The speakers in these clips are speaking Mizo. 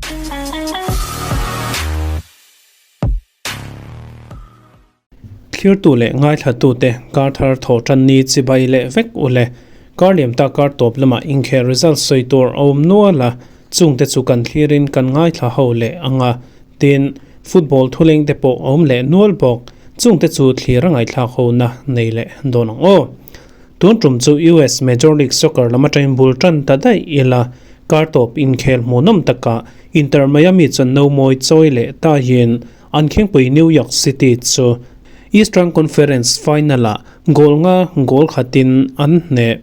Thlirtu leh ngaithlatute kar thar thawh tan ni chibai leh vek u le. Kar liam ta kar tawp lamah inkhel result sawi tur a awm nual a, chungte chu kan thlirin kan ngaithla ho leh ang a. Tin, football thuleng te pawh a awm leh nual bawk, chungte chu thlir a ngaihthlak ho na nei leh dawn ang aw. Tun tum chu US Major League Soccer lam atangin bul tan ta daih ila, kar tawp inkhel hmuhnawm takah Inter Miami chuan no mawi chawi leh tahin an khingpui New York City chu Eastern Conference final-ah goal nga goal khatin an hneh.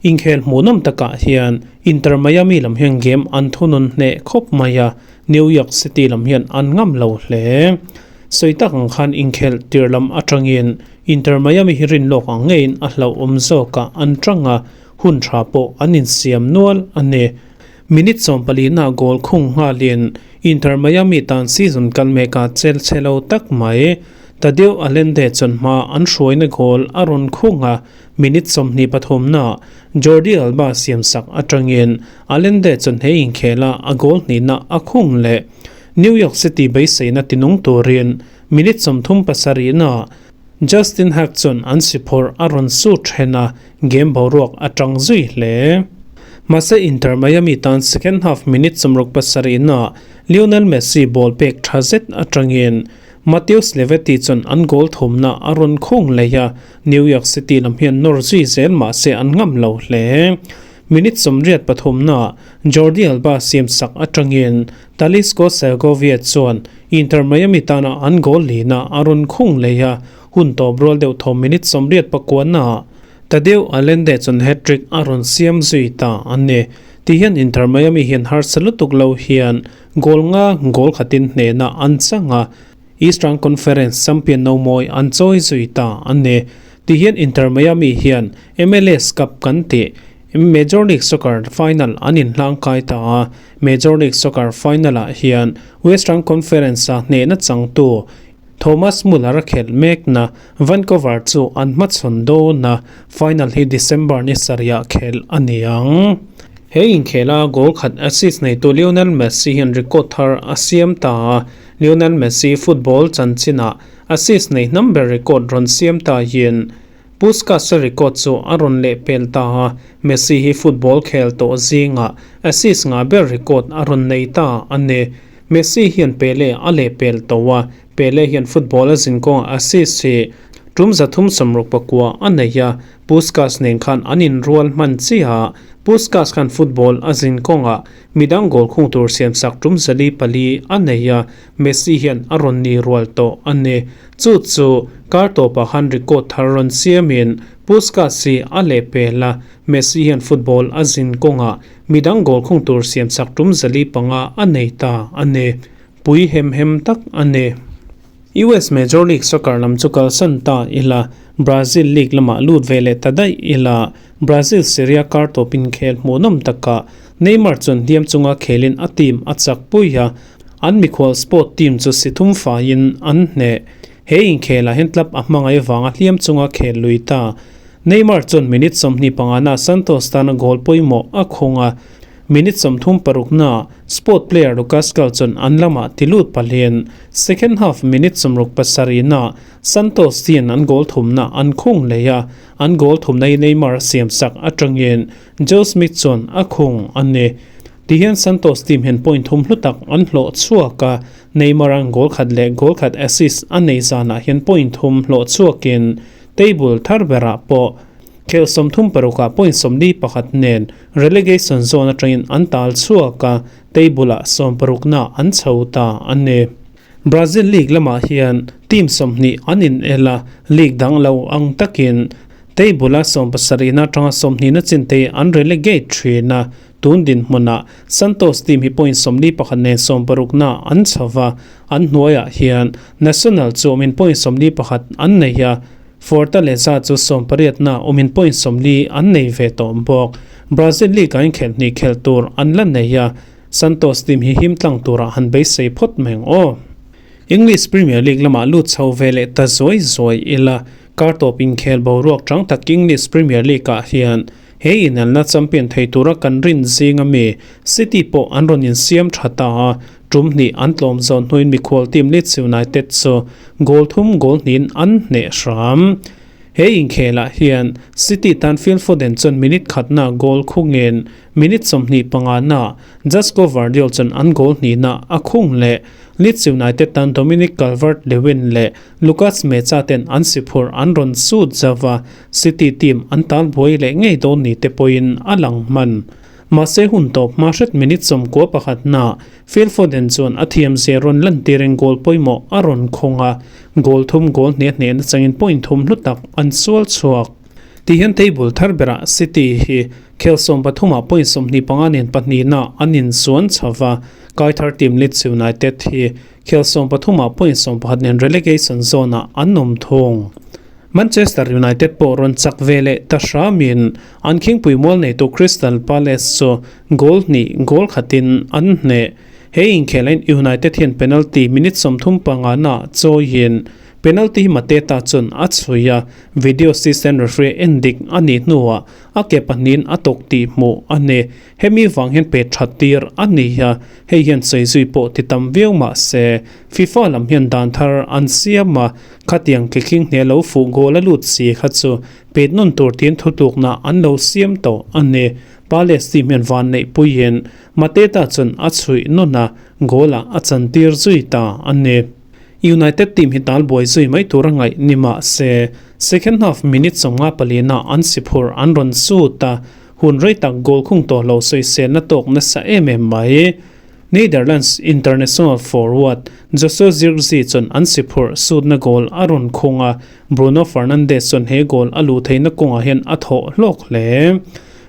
Inkhel hmuhnawm takah hian Inter Miami lam hian game an thunun hneh khawp mai a, New York City lam hian an ngam lo hle. Sawi tak ang khan inkhelh tir lam atangin Inter Miami hi rin lawk ang ngeiin a hlauhawm zawkah an tang a, hun tha pawh an insiam nual a ni. Minute 14 ah goal khung nghalin Inter Miami tan season kal mekah chel chhe lo tak mai. Tadeu Allende chuan hma an hruaina goal a rawn khung a, minute 23 naah Jordi Alba siamsak atangin Allende chuan he inkhela a goal hnihna a khung leh New York City beiseina tinung turin minute 37 naah Justin Haak chuan an si phawrh a rawn su then a, game boruak a tang zui hle. Mahse Inter Miami tan second half minute 67 naah Lionel Messi ball pek tha zet atangin Mateus Levetti chuan an goal thumna a rawn khung leh a, New York City lam hian nawr zui zel mahse an ngam lo hle. Minute 83 naah Jordi Alba siamsak atangin Talisco Segovia chuan Inter Miami tana an goal lina a rawn khung leh a, hun tawp rual deuh thaw minute 89 naah Tadeu Allende chuan hat-trick a rawn siam zui ta a ni. Tihian Inter Miami hian harsa lutuk lo hian goal nga goal khatin hnehna an chang a, Eastern Conference champion no mawi an chawi zui ta a ni. Tihian Inter Miami hian MLS Cup kan tih Major League Soccer final an inhlangkai ta a, Major League Soccer final-ah hian Western Conference-a hnehna changtu Thomas Muller a khelh mekna Vancouver chu an hmachhawn dawn a, final hi December ni sarihah khelh a ni ang. He inkhela goal khat assist neitu Lionel Messi hian record thar a siam ta a, Lionel Messi football chanchinah assist nei hnam ber record rawn siam ta hian Puskas-a record chu a rawn lehpel ta a, Messi hi football khel tawh zingah assist ngah ber record a rawn nei ta a ni. Messi hian Pele a lehpel tawh a, Pele hian football a zin kawngah assist hi tum 369 a nei a, Puskas nen khan an inrual hman chiah a, Puskas khan football a zin kawngah midang goal khung tur siamsak tum 4 a nei a, Messi hian a rawn ni rual tawh a ni. Chu chu kar tawpah khan record thar rawn siamin Puskas hi a lehpel a, Messi hian football a zin kawngah midang goal khung tur siamsak tum 5 a nei ta a ni. Pui hem hem tak a ni. US Major League Soccer lam chu kalsan ta ila, Brazil League lamah lut ve leh ta daih ila, Brazil Serie A kar tawp inkhel hmuhnawm takah Neymar chuan hliam chunga khelin a team a chak pui a, An mikhual sport team chu si thum faiin an hneh. He inkhelah hian club a hmangaih avanga hliam chunga khel lui ta. Neymar chuan minute 25 na Santos tana goal pawimawh a khung a, minute 36 na sport player Lucas Gal chuan an lamah ti lut palhin second half minute 67 na Santos hian an goal thumna an khung leh a, an goal thumna hi Neymar a siamsak atangin Joe Smith chuan a khung a ni. Tihian Santos team hian point thum hlu tak an hlawh chhuak a, Neymar an goal khat leh goal khat assist a nei zanah hian point thum hlawh chhuakin table thar berah pawh khel 36 ah point 41 nen relegation zone atangin an tal chhuak a, table ah 60 na an chho ta a ni. Brazil league lamah hian team 20 an in el a, league dang lo ang takin table a 70 na atanga 20 na chin te an relegate thin a, Tun dinhmunah Santos team hi point 41 nen 60 na an chho va, an hnuaiah hian Nacional chu awmin point 41 an nei a, Fortaleza chu 80 na awmin point 40 an nei ve tawh bawk. Brazil League ah inkhelh hnih khelh tur an la nei a, Santos team hi him tlang turah han beisei phawt mai ang aw. English Premier League lamah lut chho ve leh ta zuai zuai ila, kar tawp inkhel boruak chang tak English Premier League ah hian. He inelna champion thei tura kan rin zing ami City pawh an rawn insiam tha ta a, tum hnih an tlawm zawn hnuin mikhual team Leeds United chu goal thum goal hnihin an hneh hram. He inkhelah hian City tan Phil Foden chuan minute khatna goal khungin minute 25 na Josko Gvardiol chuan an goal hnihna a khung leh. Leeds United tan Dominic Calvert-Lewin leh Lucas Mecha ten an si phurh an rawn sut zauh a, City team an tal buai leh ngei dawn ni te pawhin a lang hman. Mahse hun tawp hma hret minute 91 na Phil Foden chuan a thiam zia rawn lantirin goal pawimawh a rawn khawng a, goal thum goal hnih a hnehna changin point thum hlu tak an sual chhuak. Ti hian table thar berah City hi khel 13 ah point 25 nen pahnihna an insuan chho va, Kaithar team Leeds United hi khel 13 ah point 11 nen relegation zone ah an awm thung. Manchester United pawh rawn chak ve leh ta hramin an khingpui mual neitu Crystal Palace chu goal hnih goal khatin an hneh. He inkhelain United hian penalty minute 35 na chawiin penalty hi Mateta chuan a chhui a, video assistant referee en dik a nih hnuah a ke pahnihin a tawk tih hmuh a ni. Hemi vang hian pe that tir a ni a, hei hian sawi zui pawh ti tam viau mah se, FIFA lam hian dan thar an siam a, khatiang kekhing hne lo fuh goal a lut si kha chu pet nawn tur tiin thutlukna an lo siam tawh a ni. Palace team hian van neih puiin Mateta chuan a chhuih nawn a, goal ah a chan tir zui ta a ni. United team hi tal buai zui mai tur a ngaih ni mah se, second half minute 54 ah an si phurh an rawn sut a, Hun rei tak goal khung tawh lo sawiselna tawk nasa em em mai. Netherlands international forward Joshua Zirkzee chuan an si phurh sutna goal a rawn khung a, Bruno Fernandes chuan he goal a luh theihna kawngah hian a thawh hlawk hle.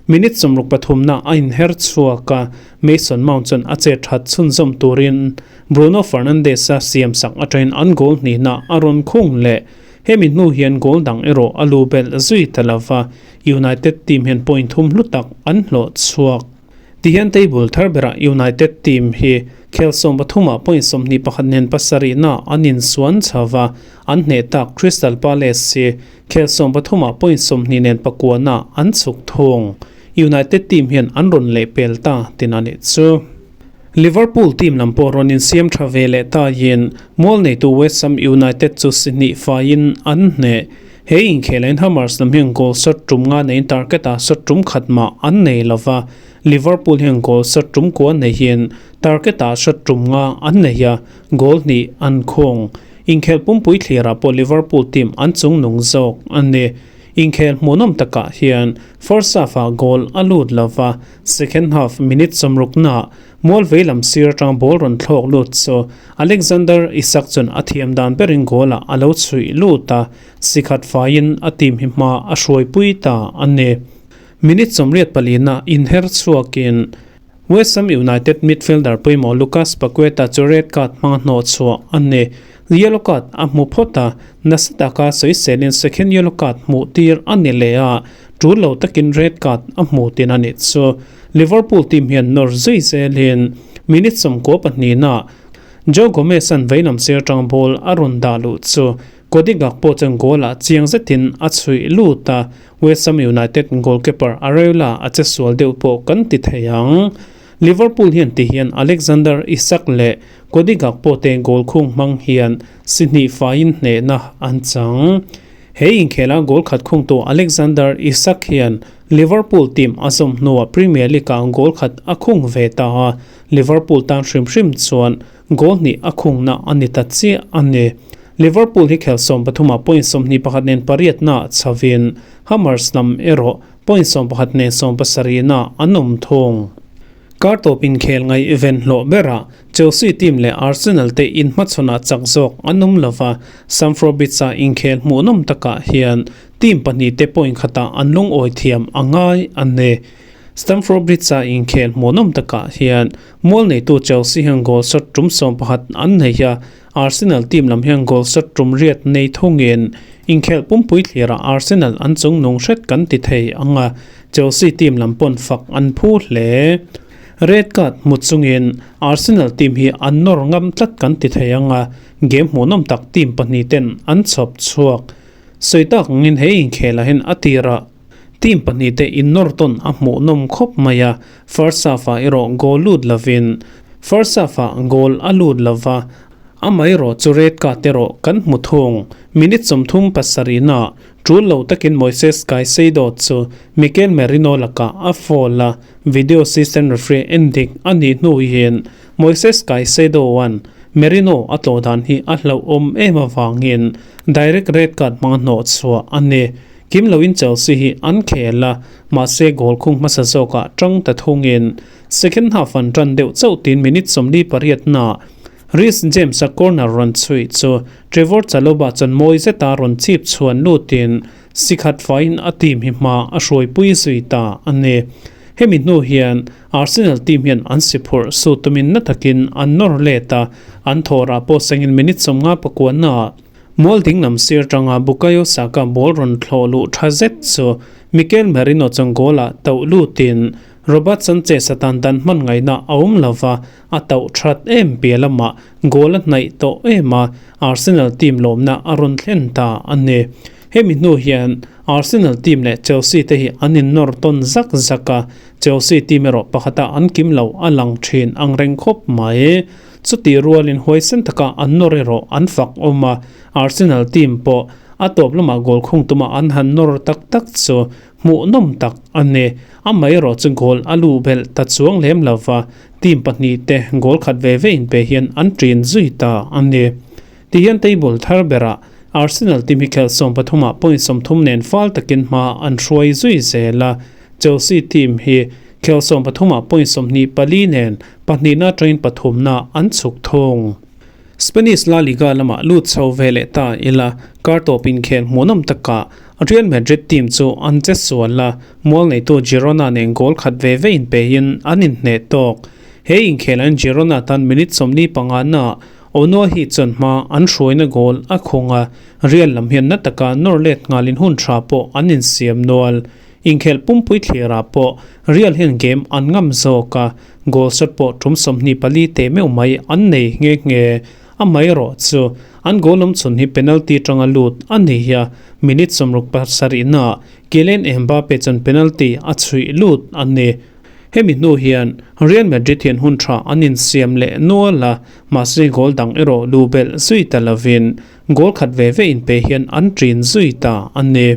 Minute 63 na a inher chhuak a, Mason Mount chuan a chet that chhunzawm turin Bruno Fernandes-a siamsak atangin an goal hnihna a rawn khung leh. Hemi hnu hian goal dang erawh a lu belh zui ta lova, United team hian point thum hlu tak an hlawh chhuak. Tihian table thar berah United team hi khel 13 ah point 21 nen pasarihna an insuan chho va, an hneh tak Crystal Palace hi khel 13 ah point 20 nen pakuana an chhuk thung. United team hian an rawn leh pel ta tin a nih chu. Liverpool team lam pawh rawn insiam tha ve leh ta in mual neitu West Ham United chu si hnih faiin an hneh. He inkhelain Hammers lam hian goal shot tum nga neiin target ah shot tum khat mah an nei lova, Liverpool hian goal shot tum kua neihin target ah shot tum nga an nei a, goal hnih an khung. Inkhel pumpui thlirah pawh Liverpool team an chung nung zawk a ni. Inkhel hmuhnawm takah hian first half ah goal a lut lova, second half minute 60 naah Mual vei lam sir atang ball rawn thlawk lut chu Alexander Isak chuan a thiam dan berin goal ah a lo chhuih lut a, sikhat faiin a team hi hma a hruaipui ta a ni. Minute 84 na inher chhuakin West Ham United midfielder pawimawh Lucas Paqueta chu red card hmanga hnawh chhuah a ni. Yellow card a hmu phawt a, nasa taka sawiselin second yellow card hmuh tir a ni leh a, tul lo takin red card a hmu tin a nih chu. Liverpool team hian nawr zui zelin minute 92 na Joe Gomez an veilam sir tang ball a rawn dah luh chu Cody Gakpo chuan goal ah chiang zetin a chhuih lut a, West Ham United goalkeeper Areola a che sual deuh pawh kan ti thei ang. Liverpool hian ti hian Alexander Isak leh Cody Gakpo te goal khung hmang hian si hnih faiin hnehna an chang. He inkhela goal khat khungtu Alexander Isak hian Liverpool team a zawm hnuah Premier League ah goal khat a khung ve ta a, Liverpool tan hrim hrim chuan goal hnih a khungna a ni ta chiah a ni. Liverpool hi khel 13 ah point 21 nen pariatna chhovin Hammers lam erawh point 11 nen 70 na an awm thung. Kar tawp inkhel ngai ven hlawh berah Chelsea team leh Arsenal te inhmachhawnah chak zawk an awm lova, Stamford Bridge-a inkhel hmuhnawm takah hian team pahnih te point khatah an lungawi thiam a ngai a ni. Stamford Bridge-a inkhel hmuhnawm takah hian mual neitu Chelsea hian goal shot tum 11 an nei a, Arsenal team lam hian goal shot tum riat nei thungin inkhel pumpui thlirah Arsenal an chung nung hret kan ti thei ang a, Chelsea team lam pawn fak an phu hle. Red card hmu chungin Arsenal team hi an nawr ngam tlat kan ti thei ang a, game hmuhnawm tak team pahnih ten an chhawp chhuak. Sawi tak angin he inkhelah hian a tirah. Team pahnihte innawr tawn a hmuhnawm khawp mai a, first half-ah erawh goal lut lovin first half-ah goal a lut lova, amaherawh chu red card erawh kan hmu thung. Minute 37 naah tul lo takin Moises Caicedo chu Mikel Merino lakah a foul a, video assistant referee endik a nih hnuin Moises Caicedo-a'n Merino a tlawh dan hi a hlauhawm em avangin direct red card hmanga hnawh chhuah a ni. Kim loin Chelsea hi an khel a, mahse goal khung hmasa zawkah tang ta thungin second half an tan deuh chauh tin minute 48 naah Reece James-a corner rawn chhuih chu Trevor Chalobah chuan mawi zeta rawn chip chhuan lutin si khat faiin a team hi hma a hruaipui zui ta a ni. Hemi hnu hian Arsenal team hian an si phurh su tumin na takin an nawr let a, an thawhrah pawh sengin minute 59 naah Mual dinglam sir tanga Bukayo Saka ball rawn thlawh luh tha zet chu Mikel Merino chuan goal-ah tauh lutin Robert Sanchez atan dan hman ngaihna a awm lova, a tauh that em piah lamah goal a hnaih tawh em a, Arsenal team lawmna a rawn thlen ta a ni. Hemi hnu hian Arsenal team leh Chelsea te hi an innawr tawn zak zak a, Chelsea team erawh pakhata an kim lo a lang thin ang reng khawp mai. Chutih rualin huaisen taka an nawr erawh an fak awm a, Arsenal team pawh a tawp lamah goal khung tuma an han nawr tak tak chu hmuhnawm tak a ni. Amaherawh chu goal a luh belh ta chuang lem lova, team pahnih te goal khat ve ve inpe hian an ṭin zui ta a ni. Tihian table thar berah Arsenal team hi khelh 13ah point 30 nen fal takin hma an hruai zui zel a, Chelsea team hi khelh 13ah point 24 nen pahnihna atangin pathumna an chhuk thung. Spanish La Liga lamah lut chho ve leh ta ila, kar tawp inkhel hmuhnawm takah Real Madrid team chu an che sual a, mual neitu Girona nen goal khat ve ve inpeiin an inhneh tawk. He inkhelah Girona tan minute 45 naah Onua hi chuan hma an hruaina goal a khung a, Real lam hian na taka nawr let nghalin hun tha pawh an insiam nual. Inkhelh pumpui thlirah pawh Real hian game an ngam zawk a, goal shot pawh tum 24 teh meuh mai an nei nghe nghe. Amaherawh chu an goal awm chhun hi penalty tanga lut a ni a, minute 67 naah Kylian Mbappe chuan penalty a chhuih lut a ni. Hemi hnu hian Real Madrid hian hun tha an insiam leh nual a, mahse goal dang erawh lu belh zui ta lovin goal khat ve ve inpe hian an ṭin zui ta a ni.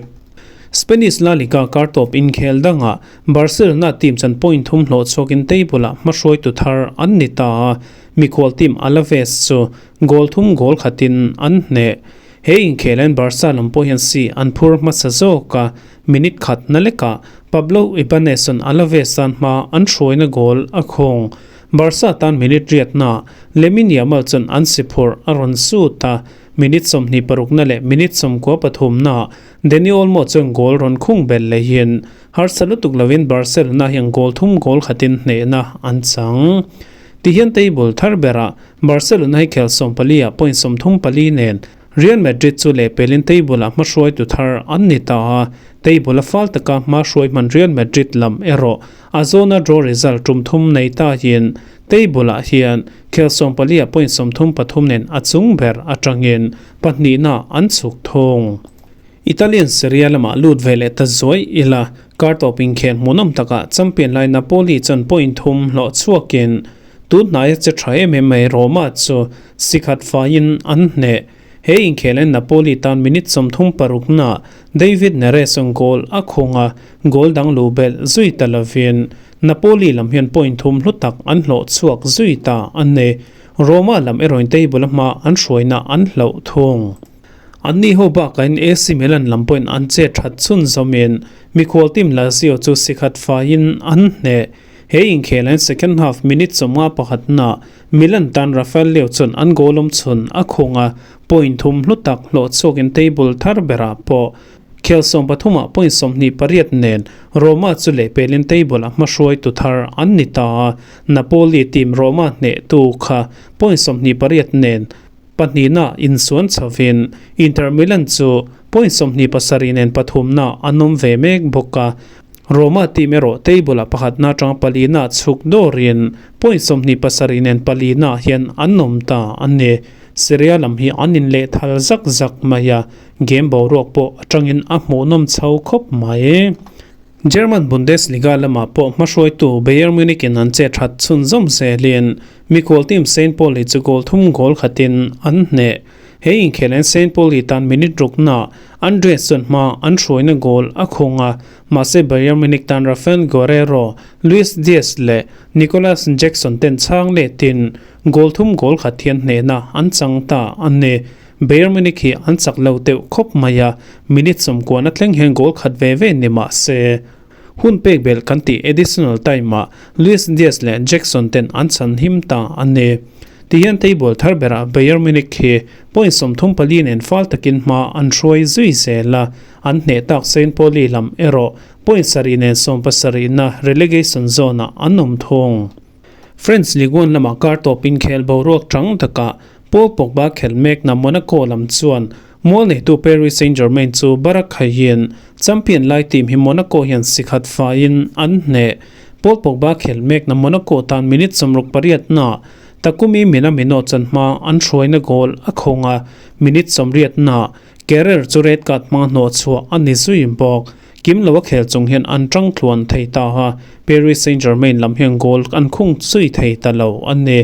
Spanish La Liga kar tawp inkhel dangah Barcelona team chuan point thum hlawh chhuakin table-ah hmahruaitu thar an ni ta a, mikhual team Alaves chu goal thum goal khatin an hneh. He inkhelain Barca lam pawh hian si an phur hmasa zawk a, minute khat na lekah Pablo Ibanez-a'n Alaves tan hma an hruaina goal a khawng. Barca tan minute riatnaah Lamine Yamal chuan an si phurh a rawn sut a, minute 26na leh minute 93naah Dani Olmo chuan goal rawn khung belh lehin harsa lutuk lovin Barcelona hian goal thum goal khatin hnehna an chang. Tihian table thar berah Barcelona hi khel 14ah point 34 nen Real Madrid chu lehpelin table-ah hmahruaitu thar an ni ta a, table-a fal taka hmahruai hman Real Madrid lam erawh a zawna draw result tum thum nei ta hian table-ah hian khel 14ah point 33 nen a chung ber atangin pahnihna an chhuk thung. Italian Serie A lamah lut ve leh ta zuai ila, kar tawp inkhel hmuhnawm takah champion lai Napoli chuan point thum hlawh chhuakin tun hnaia che tha em em mai Roma chu si khat faiin an hneh. He inkhelain Napoli tan minute 36 naah David Neres an goal a khung a, goal dang luh belh zui ta lovin Napoli lam hian point thum hlu tak an hlawh chhuak zui ta a ni. Roma lam erawhin table a hma an hruaina an hlauh thung. An ni ho bakain AC Milan lam pawhin an che that chhun zawmin mikhual team Lazio chu si khat faiin an hneh. He inkhelain second half minute 51 naah Milan tan Rafael Leao chuan an goal awm chhun a khung a, point thum hlu tak hlawh chhuakin table thar berah pawh khel 13ah point 28 nen Roma chu lehpelin table a hmahruaitu thar an ni ta a, Napoli team Roma hnehtu kha point 28 nen pahnihna insuan chhovin Inter Milan chu point 27 nen pathumna an awm ve mek bawk a, Roma team erawh table-ah pakhatna atanga palina chhuk dawrin point 27 nen palina hian an awm ta a ni. Serie A lam hi an inleh thal zak zak mai a, game boruak pawh atangin a hmuhnawm chho khawp mai. German Bundesliga lamah pawh hmahruaitu Bayern Munich in an che that chhunzawm zelin mikhual team Saint Pauli chu goal thum goal khatin an hneh. He inkhel Saint Pauli tan minute rukna Andres chuan hma an hruaina goal a khung a, mahse Bayern Munich tan Rafael Guerreiro, Luis Diaz leh Nicolas Jackson ten chhang letin goal thum goal khat hian hnehna an chang ta a ni. Bayern Munich hi an chak lo deuh khawp mai a, minute sawmkuana thleng hian goal khat ve ve ni mah se. Hun pek belh kan tih additional time-ah Luis Diaz leh Jackson ten an chhan him ta a ni. Tihian table thar berah Bayern Munich hi point 34 nen fal takin hma an hruai zui zel a, an hneh tak Saint Pauli lam erawh point 7 nen 17na relegation zone-ah an awm thung. French Ligue 1 lamah kar tawp inkhel boruak tang takah Paul Pogba khelh mekna Monaco lam chuan mual neitu Paris Saint-Germain chu barak khaihin champion lai team hi Monaco hian sikhat faiin an hneh. Paul Pogba khelh mekna Monaco tan minute 68na Takumi Minamino chuan hma an hruaina goal a khawng a, minute 80na Kerrer chu red card hma hnawh chhuah a ni zui bawk. Kim lo a khel chung hian an tang tluan thei ta a, Paris Saint-Germain lam hian goal an khung zui thei ta lo a ni.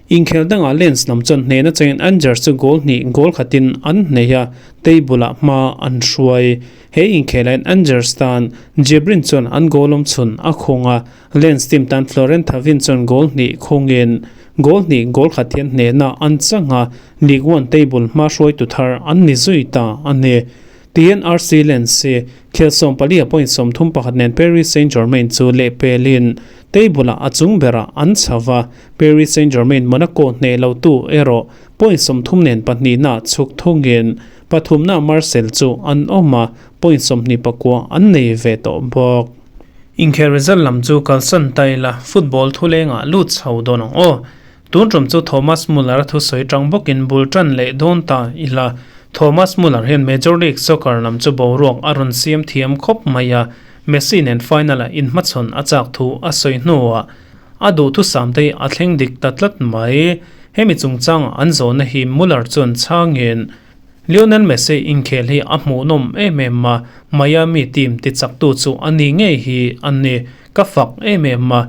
Inkhel dangah Lens lam chuan hnehna changin Angers chu goal hnih goal khatin an hneh a, table ah hma an hruai. He inkhel ah hian Angers tan Jebrin chuan an goal awm chhun a khung a, Lens team tan Florent Thauvin chuan goal hnih khungin goal hnih goal khat hian hnehna an chang a, Ligue 1 table hma hruaitu thar an ni zui ta a ni. TNRC Lens hi khel 14 a point 31 nen Paris Saint-Germain chu lehpelin table ah a chung berah an chho a, Paris Saint-Germain Monaco hneh lo tu erawh point 30 nen pahnihna chhuk thungin pathumna Marseille chu an awm a, point 29 an nei ve tawh bawk. Inkhel result lam chu kalsan ta ila football thulengah lut chho dawn ang aw. Tun tum chu Thomas Muller a thusawi tang bawkin bul tan leh dawn ta ila. Thomas Muller hian Major League Soccer lam chu boruak a rawn siam thiam khawp mai a, Messi nen final-ah inhmachhawn a chak thu a sawi hnuah a duhthusam te hi a thleng dik ta tlat mai. Hemi chungchangah an zawhna hi Muller chuan chhangin Lionel Messi inkhel hi a hmuhnawm em em a, Miami team tichaktu chu a ni ngei hi a ni. Ka fak em em a,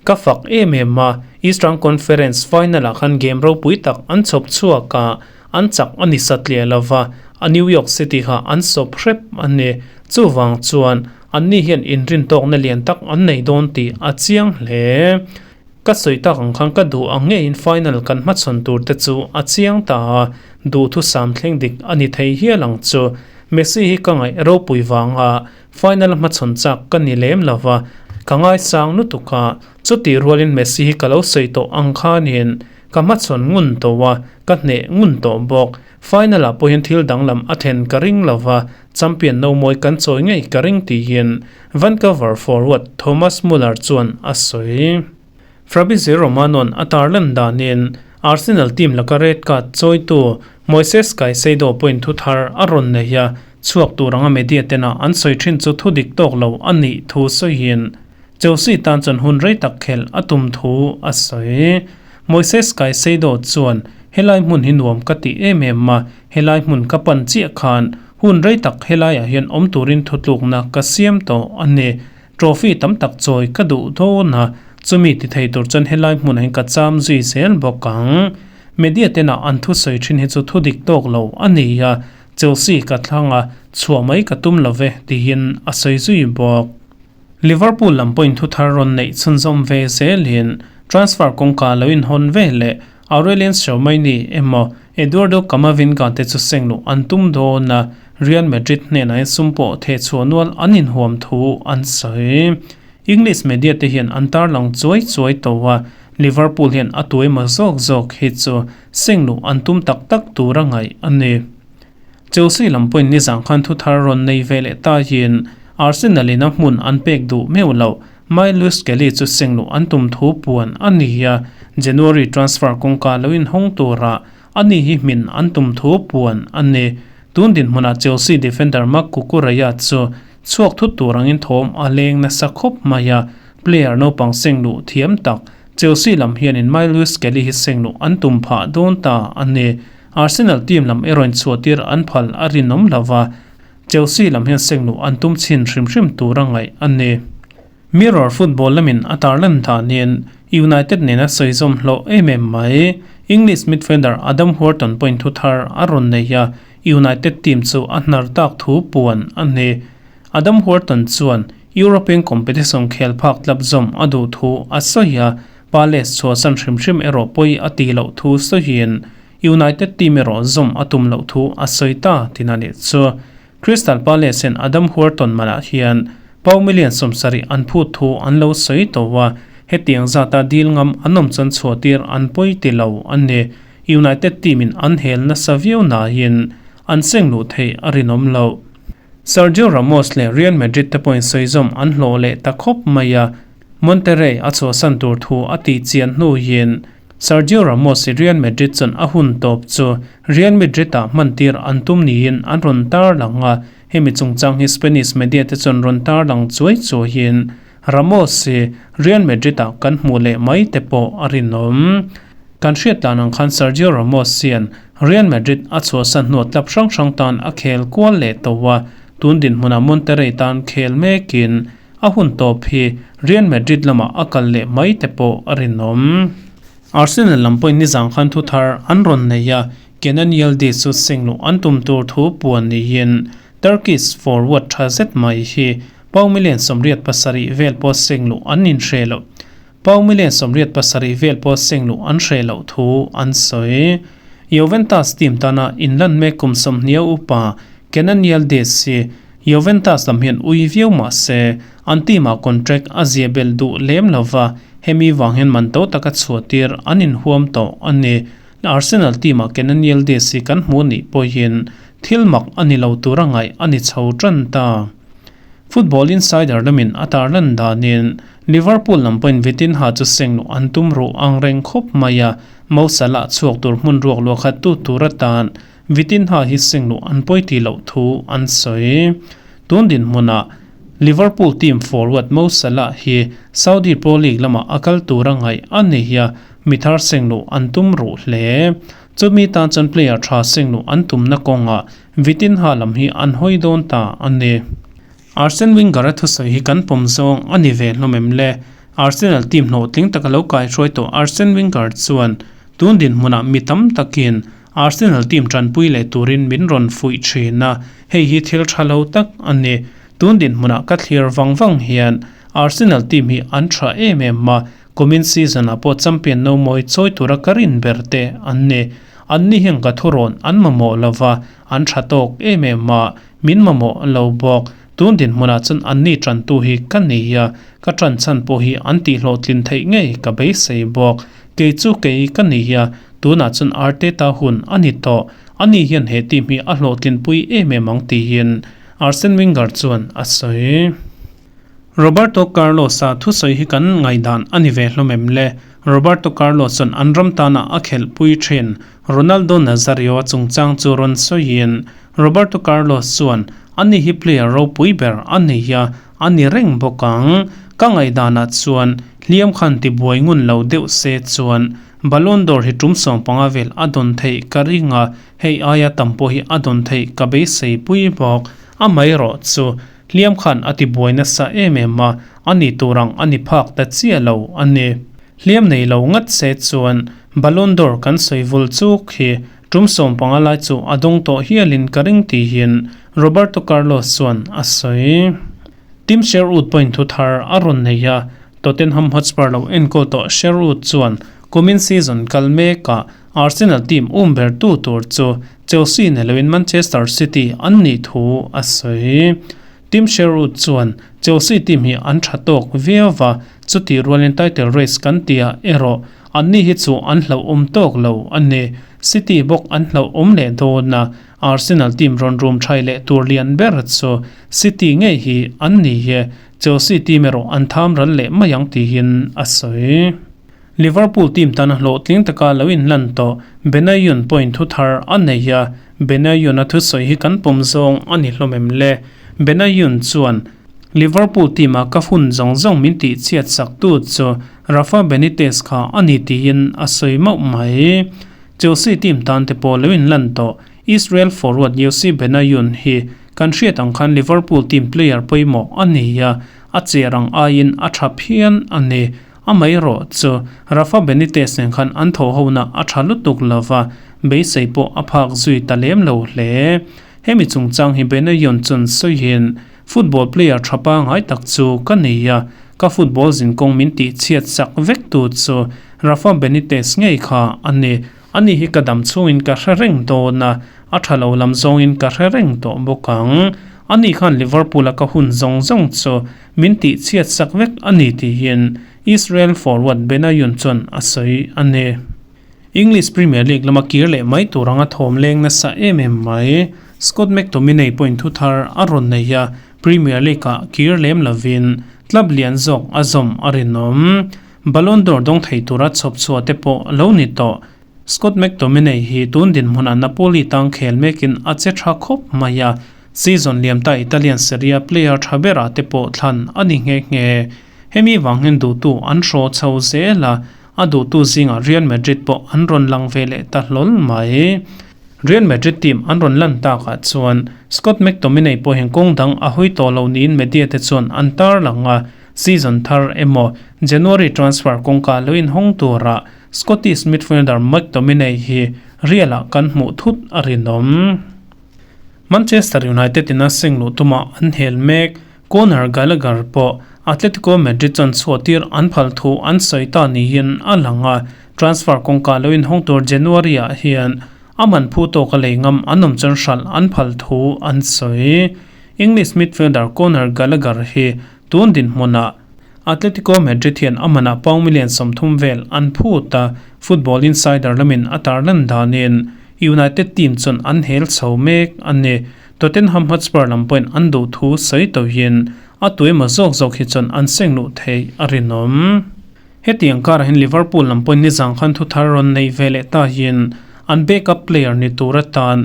Ka fak em em a, Eastern Conference final-ah khan game ropui tak an chhawp chhuak a, an chak a ni satliah lova, a New York City kha an sawp hrep a ni. Chuvang chuan anni hian inrintawkna lian tak an nei dawn tih a chiang hle. Ka sawi tak ang khan ka duh ang ngeiin final kan hmachhawn tur te chu a chiang ta a, duhthusam thleng dik a ni thei hial ang chu. Messi hi ka ngaih ropui vanga Final hmachhawn chak ka ni lem lo va, ka ngaisang lutuk a, chutih rualin Messi hi ka lo sawi tawh ang khanin ka hmachhawn ngun tawh a, ka hneh ngun tawh bawk. Final ah pawhin thil danglam a thlen ka ring lo va, champion no mawi kan chawi ngei ka ring tiin Vancouver forward Thomas Muller chuan a sawi. Fabrizio Romano-a'n a tarlan danin Arsenal team laka red card chawitu Moises Caicedo pawhin thu thar a rawn nei a, chhuak tur anga media tena an sawi thin chu thu dik tawk lo a nih thu sawiin Chelsea tan chuan hun rei tak khelh a tum thu a sawi. Moises Caicedo chuan, Helai hmun hi nuam ka ti em em a, helai hmun ka pan chiah khan hun rei tak helaiah hian awm turin thutlukna ka siam tawh a ni. Trophy tam tak chawi ka duh dawn a, chumi ti thei tur chuan helai hmunah hian ka cham zui zel bawk ang. Media tena an thusawi thin hi chu thu dik tawk lo a ni a, Chelsea ka thlang a, chhuah mai ka tum lo ve tiin a sawi zui bawk. Liverpool lam pawhin thu thar rawn neih chhunzawm ve zelin transfer kawngka lo inhawn ve leh Aurelien Tchouameni emaw Eduardo Camavinga te chu seng luh an tum dawn a, Real Madrid hnenah hian sum pawh thehchhuah nual an inhuam thu an sawi. English media te hian an tarlang chuai chuai tawh a, Liverpool hian a tu emaw zawk zawk hi chu seng luh an tum tak tak tur a ngaih a ni. Chelsea lam pawhin nizan khan thu thar rawn nei ve leh tahin Arsenal in a hmun an pek duh meuh loh Myles Lewis-Skelly chu seng luh an tum thu puan a ni a, January transfer kawngka lo inhawng turah ani hi hmin an tum thu puan a ni. Tun dinhmunah Chelsea defender Marc Cucurella chu chhuak thut tur angin thawm a leng nasa khawp mai a, player naupang seng luh thiam tak Chelsea lam hianin Myles Lewis-Skelly hi seng luh an tum phah dawn ta a ni. Arsenal team lam erawhin chhuahtir an phal a rinawm lo va. Chelsea lam hian sengluh an tum chhin hrim hrim tur a ngaih a ni. Mirror football lamin a tarlan danin United nena sawizawm hlawh em em mai. English midfielder Adam Wharton pawhin thu thar a rawn nei a, United team chu a hnar tak thu puan a ni. Adam Wharton chuan European competition khel phak tlap zawm a duh thu a sawi a, Palace chhuahsan hrim hrim erawh pawi a tih loh thu sawiin United team erawh zawm a tum loh thu a sawi ta tin a nih chu. Crystal Palace hian Adam Wharton manah hian pau million 70 an phut thu an lo sawi tawh a, hetiang zata deal ngam an awm chuan chhuahtir an pawi ti lo a ni. United team in an hel nasa viau nain an seng luh theih a rinawm loh. Sergio Ramos leh Real Madrid te pawhin sawizawm an hlawh leh ta khawp mai a, Monterrey a chhuahsan tur thu a tih chian hnuin Sergio Ramos hi Real Madrid chuan a hun tawp chu Real Madrid-ah hmantir an tum niin an rawn tarlang a, hemi chungchang hi Spanish media te chuan rawn tarlang chuai chuaiin Ramos hi Real Madrid-ah kan hmuh leh mai te pawh a rinawm. Kan hriat dan ang khan Sergio Ramos hian Real Madrid a chhuahsan hnuah club hrang hrang tan a khel kual leh tawh a, tun dinhmunah Monterrey tan khel mekin A hun tawp hi Real Madrid lamah a kal leh mai te pawh a rinawm. Arsenal lam pawhin nizan khan thu thar an rawn nei a, Kenan Yildiz chu sengluh an tum tur thu puan niin Turkish forward tha zet mai hi pau million 87 vel pawh sengluh an inhre loh. Pau million 87 vel pawh sengluh an hre loh thu an sawi. Juventus team tana inlan mek kum 20 upa Kenan Yildiz hi Juventus lam hian ui viau mah se, an team-ah contract a zia belh duh lem lo va, hemi vang hian man to taka chhuahtir an inhuam tawh a ni. Arsenal team-ah Kenan Yildiz hi kan hmuh nih pawhin thil mak a ni lo tura ngaih a ni chho tan ta. Football Insider lamin a tarlan danin Liverpool lam pawhin Vitinha chu sengluh an tum ruh ang reng khawp mai a, Mo Salah chhuak tur hmun ruak luah khat tu tur atan Vitinha hi sengluh an pawi tih loh thu an sawi. Tun dinhmunah Liverpool team forward Mo Salah hi Saudi Pro League lamah a kal tur a ngaih a ni a, mi thar sengluh an tum ruh hle. Chumi tan chuan player tha sengluh an tumna kawngah Vitinha lam hi an hawi dawn ta a ni. Arsene Wenger a thusawi hi kan pawm zawng a ni ve hlawm em le? Arsenal team hlawhtling taka lo kaihruai tawh Arsene Wenger chuan tun dinhmunah mi tam takin Arsenal team tanpui leh turin min rawn fuih thin a, hei hi thil tha lo tak a ni. Tun dinhmunah ka thlir vang vang hian Arsenal team hi an tha em em a, kumin season-ah pawh champion no mawi chawi tura ka rin ber te an ni. Anni hian ka thurawn an mamawh lova, an tha tawk em em a, min mamawh lo bawk. Tun dinhmunah chuan anni tantu hi ka nei a, ka tan chhan pawh hi an tihhlawhtlin theih ngei ka beisei bawk. Kei chu kei ka ni a, tunah chuan Arteta hun a ni tawh. Ani hian he team hi a hlawhtlinpui em em ang tiin Arsene Wenger chuan a sawi. Roberto Carlos-a thusawi hi kan ngaihdan a ni ve hlawm em le? Roberto Carlos chuan an ram tana a khelhpui thin Ronaldo Nazario-a chungchang chu rawn sawiin Roberto Carlos chuan ani hi player ropui ber a nei a, a ni reng bawk ang. Ka ngaihdanah chuan hliam khan tibuai ngun lo deuh se chuan Ballon d'Or hi tum 15 vel a dawn theih ka ring a, hei aia tam pawh hi a dawn theih ka beisei pui bawk. Amaherawh chu hliam khan a tibuai nasa em em a, a ni tur ang a ni phak ta chiah lo a ni. Hliam nei lo ngat se chuan Ballon d'Or kan sawi vul chuk hi Tum 15 lai chu a dawng tawh hialin ka ring tihin Roberto Carlos chuan a sawi. Tim Sherwood pawhin thu thar a rawn nei a, Tottenham Hotspur lo enkawl tawh Sherwood chuan kumin season kal mekah Arsenal team um ber tu tur chu Chelsea ne loin Manchester City an nih thu a sawi. Tim Sherwood chuan Chelsea team hi an tha tawk viau va, chutih rualin title race kan tia erawh Anni hi chu an hlauhawm tawk lo a ni. City bawk an hlauhawm leh dawn a, Arsenal team rawn rum thai leh tur lian ber chu City ngei hi an ni e, Chelsea team erawh an tham ral leh mai ang tiin a sawi. Liverpool team tana hlawhtling taka lo inlan tawh Benayoun point thu thar a nei a, Benayoun-a thusawi hi kan pawm zawng a ni hlawm em le? Benayoun chuan Liverpool team-a ka hun zawng zawng min tihchhiat sak tu chu Rafa Benitez kha a ni tiin a sawi mauh mai. Chelsea team tan te pawh lo inlan tawh Israel forward Yossi Benayoun hi Kan hriat ang khan Liverpool team player pawimawh a ni a, a cher ang aiin a tha phian a ni. Amaherawh chu Rafa Benitez nen khan an tho hona a tha lutuk lova, beisei pawh a phak zui ta lem lo hle. Hemi chungchang hi Benayoun chuan sawiin, Football player tha pangngai tak chu ka nei a, ka football zinkawng min tih chhiat sak vek tu chu Rafa Benitez ngei kha a ni. Ani hi ka dam chhungin ka hre reng dawn a, a tha lo lam zawngin ka hre reng tawh bawk ang. Ani khan Liverpool-a ka hun zawng zawng chu min tih chhiat sak vek a ni tiin Israel forward Benayoun chuan a sawi a ni. English Premier League lama kir leh mai tur anga thawm leng nasa em em mai. Scott McTominay pawhin thu thar a rawn nei a, Premier League-ah kir lem lovin club lian zawk a zawm a rinawm. Ballon d'Or dawng thei tura chhawp chhuah te pawh lo ni tawh. Scott McTominay hi tun dinhmunah Napoli tang khel mekin a che tha khawp mai a, season liam ta Italian Serie A player tha berah te pawh thlan a ni nghe nghe. Hemi vang hian duhtu an hraw chho zel a, A duhtu zingah Real Madrid pawh an rawn lang ve leh ta hlawl mai. Real Madrid team an rawn lan takah chuan Scott McTominay pawhin kawng dang a hawi tawh lo niin media te chuan an tarlang a, season thar emaw January transfer kawngka lo inhawng turah Scottish midfielder McTominay hi Real-ah kan hmuh thut a rinawm. Manchester United in a seng luh tumah an hel mek. Conor Gallagher pawh Atletico Madrid chuan chhuahtir an phal thu an sawi ta niin a lang a, transfer kawngka lo inhawng tur January-ah hian a man phu tawka lei ngam an awm chuan hralh an phal thu an sawi. English midfielder Conor Gallagher hi tun dinhmunah Atletico Madrid hian a manah pound million 30 vel an phut a, Football Insider lamin a tarlan danin United team chuan an hel chho mek a ni. Tottenham Hotspur lam pawhin an duh thu sawi tawhin a tu emaw zawk zawk hi chuan an seng luh theih a rinawm. Hetiang karah hian Liverpool lam pawhin nizang khan thu thar rawn nei ve leh ta hian an backup player ni tur atan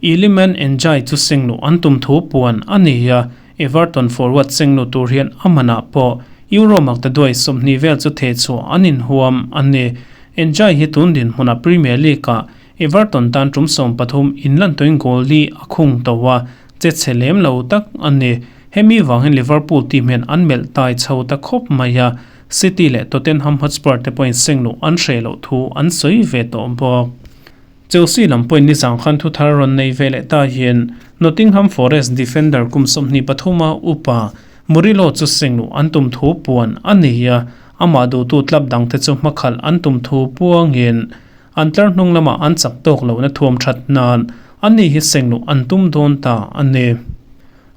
Iliman Ndiaye chu seng luh an tum thu puan a ni a, Everton forward seng luh tur hian a manah pawh Euro maktaduai 20 vel chu theh chhuah an inhuam a ni. Ndiaye hi tun dinhmunah Premier League-ah Everton tan tum 13 inlan tawhin goal li a khung tawh a, che chhe lem lo tak a ni. Hemi vangin Liverpool team hian an melh tai chho ta khawp mai a, City leh Tottenham Hotspur te pawhin seng luh an hreh loh thu an sawi ve tawh bawk. Chelsea lam pawhin nizang khan thu thar rawn nei ve leh ta hian Nottingham Forest defender kum 23 a upa Murillo chu seng luh an tum thu puan a ni a, amah duhtu club dangte chu hmakhalh an tum thu puangin An tlar hnung lamah an chak tawk lohna thuam that nan an ni hi seng luh an tum dawn ta a ni.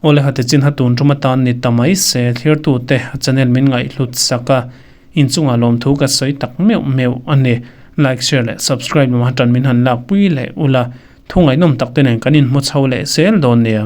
Awle hate chin ha tun tum atan ni ta mai se thlirtute a channel min ngaihhlut sak a, inchungah lawmthu ka sawi tak meuh meuh a ni. Like, share leh subscribe lamah tan min han lakpui leh ula, thu ngaihnawm tak te nen kan inhmu chho leh zel dawn nia.